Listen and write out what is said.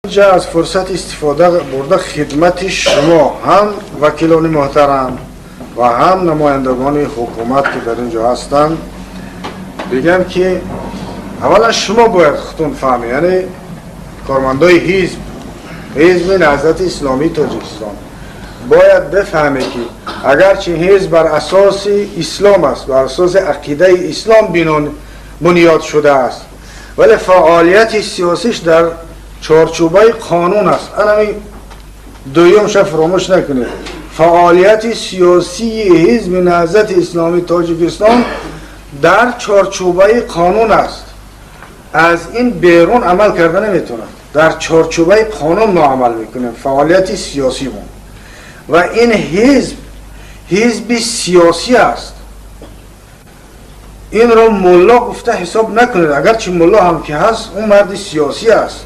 Инҷа аз фурсат истифода бурда, хидмати шумо, ҳам вакилони муҳтарам ва ҳам намояндагони ҳукумат, ки дар ин ҷо ҳастанд, бигам, ки аввалан шумо бояд худтон фаҳмед, яъне кормандои ҳизб, Ҳизби Наҳзати Исломии Тоҷикистон, бояд бифаҳме, ки агарчи ҳизб бар асоси ислом аст, бар асоси ақидаи ислом бунёд шудааст, вале фаъолияти сиёсиш дар чорчӯбаи қонун аст. Анами дуюмша фуромӯш накунед: фаъолияти сиёсии Ҳизби Наҳзати Исломии Тоҷикистон дар чорчӯбаи қонун аст, аз ин берун амал карда наметавонад. Дар чорчӯбаи қонун мо амал мекунем, фаъолияти сиёсимон. Ва ин ҳизб ҳизби сиёсӣ аст. Инро мулло гуфта ҳисоб накунед, агарчи мулло ҳам ки ҳаст, ӯ марди сиёсӣ аст.